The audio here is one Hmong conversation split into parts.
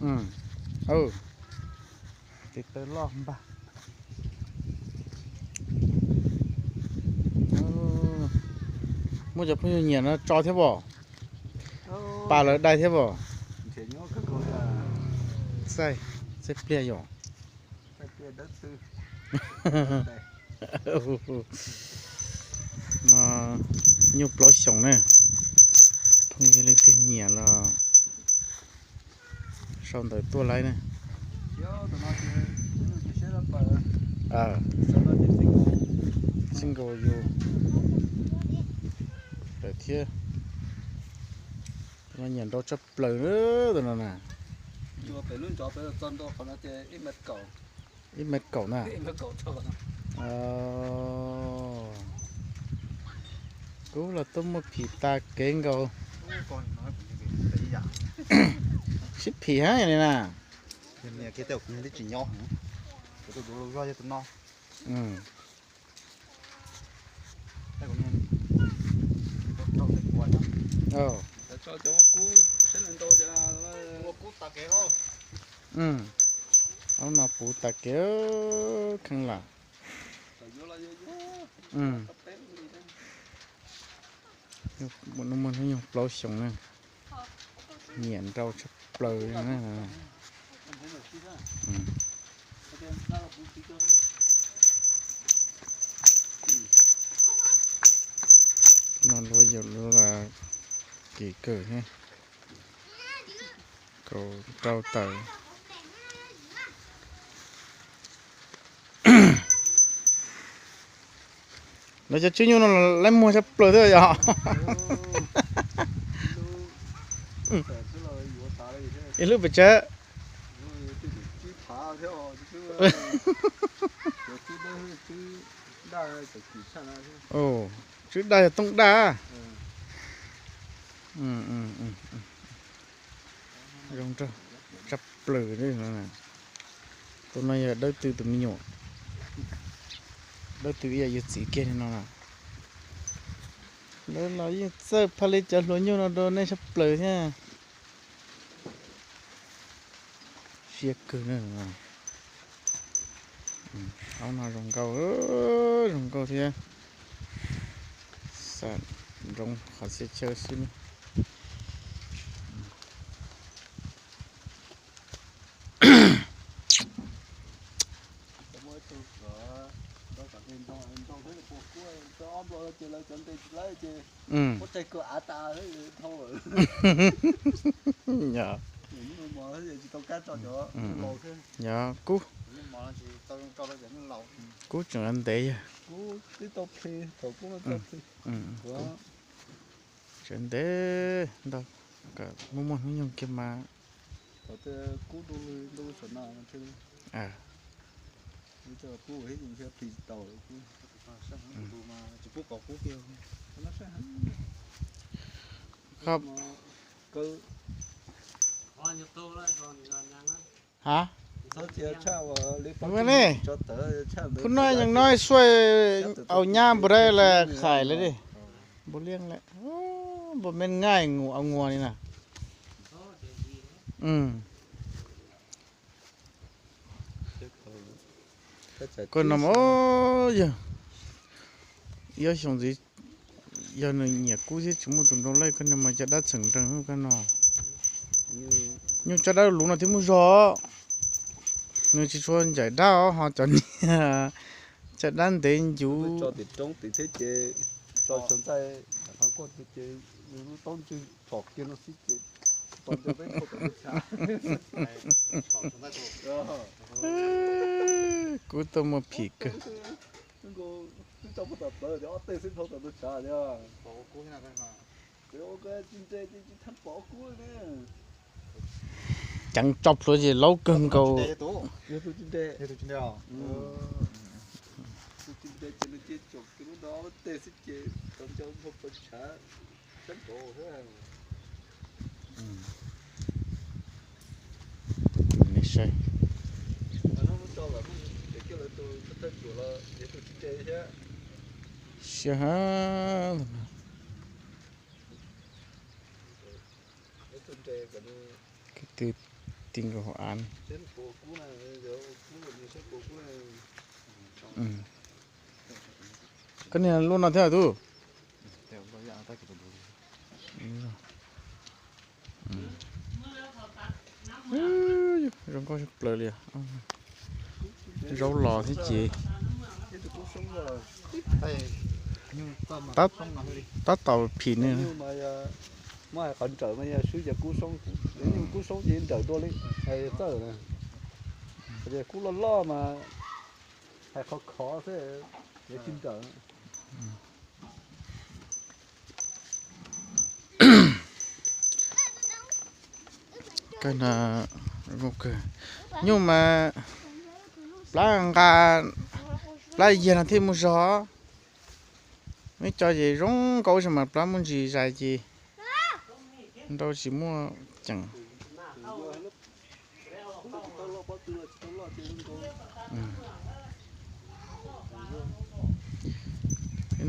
Tes taw loj npag. Muaj cov phooj ywg nyiam no tso thiab pom. Pas lawv dai thiab pom. Txaij, txaij pliag yom. No nyuj plaub xyoos na. Phooj ywg leej twg nyiam los sau ntawv tuaj laib na. Single yus lawm thiab. Tus no nyiam nrau tshaj plaws tus no na. Ib mev kaum na. Kuv los tuaj muaj phim tas kev nkaus. Sib phim heev li na. Aub no puv tas kev kheev lam. Muaj hnub nyoog plaub xyoos na, nyiam nrau tshaj plaws. No luag yog lub kis kawg thiab, kaum rau tawm. Lawv cov tswb nyuj no lawv muag tshaj plaws thiab yom. Ib lub pes tsawg? Tswb daj yog tooj daj. Zoo tshaj plaws li no. Tus no yog Dawb Tw tus me nyuam. Dawb Tw ib yam yus txiv kiag li no na. Lawv los yeej txawj phaj li cov hluas nyuj no rau nej tshaj plaws thiab. Siab kawg na. Aub no zoo nkauj, zoo nkauj thiab. Xam nroov qhov txhia chaw xwb ne. Yog kub, kub tseem ntev yog. Tseem ntev ntau, kom muaj muaj hnub nyoog kiag mas. Ha? Ua ne, phub no yeej no sua, au nyab npua dai las khais lawm di. Npua liaj lawm. Npua me ngaij ngu au ngua li na. Koj no mas yog, yog xyoo ntxiv, yog nws nyiam kub thiab tsis muaj tus nrau laij koj no mas caj dab txheem nreeg koj no. Nyuj caj dab luv no thiab muaj zog, nws tsis tshua ncaim dab os, ho cov niag caj dab ntev ncuv. Kub tuaj muaj phim kawg. Ceev tso plhuav ces laub kawg nkaus. Siab heev. Kwv tw Ti nkaus hauv av. Koj niag lub no thiab tub. Zoo nkauj plaws li. Zaub los thiab ces. Tab tom phim nws. Muab hais qhov nrawm mas yog swb cov kub soob, nyuj kub soob ces nrawm dua li, txawj na. Kub loj loj mas hais qhov khov xwb, tsis nrawm. Nyuj mas plab nqa, plab yag no thiaj muaj zog. Muaj ib co ces zoo nkauj mas plab muaj ntsis zais ces nrau tsis muaj ceem.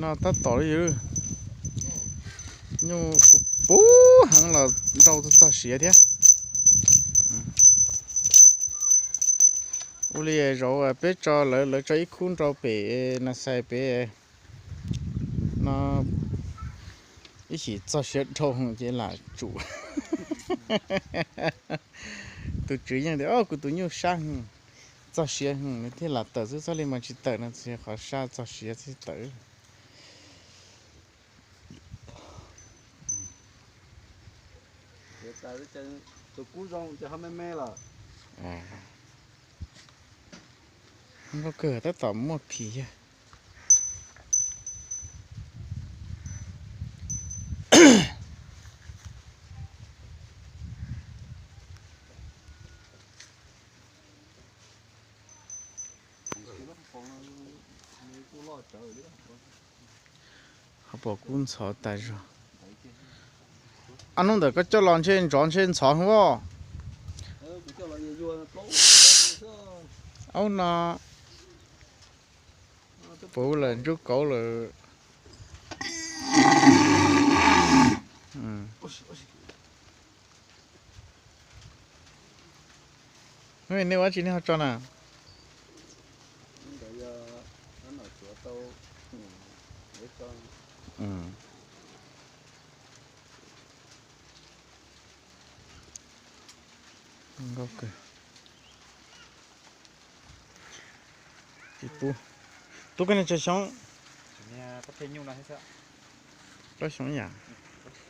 No tab tom li, nyuj puv heev los nrau txog siav thiab. Ua li zaum peb tso lawv, lawv tso ib khub nrau pem na xais pem no, ib chim txog siav dhau ces lam tsum. Tus tswv yeej tias, o, kuv tus nyuj sab heev, txog siav heev nws thiaj lam tawm xwb, txog li mas tsis tawm no, qhov sab txog siav thiaj tawm. Tus kub zoo ces ho me me lawm. Nkauj kawg, tab tom muaj phim yag. Ho pom kub ntxhov tas zog. Ob hnub ntawd koj coj los ntshe ntsov ntshe ntxhov heev os. Aub no, puv lawm, ntsuj kauv lawm. Nej ua dab tsi nej ho tso na? Nkauj kawg. Tub, koj niag tso xyoob. Tsob xyoob yam.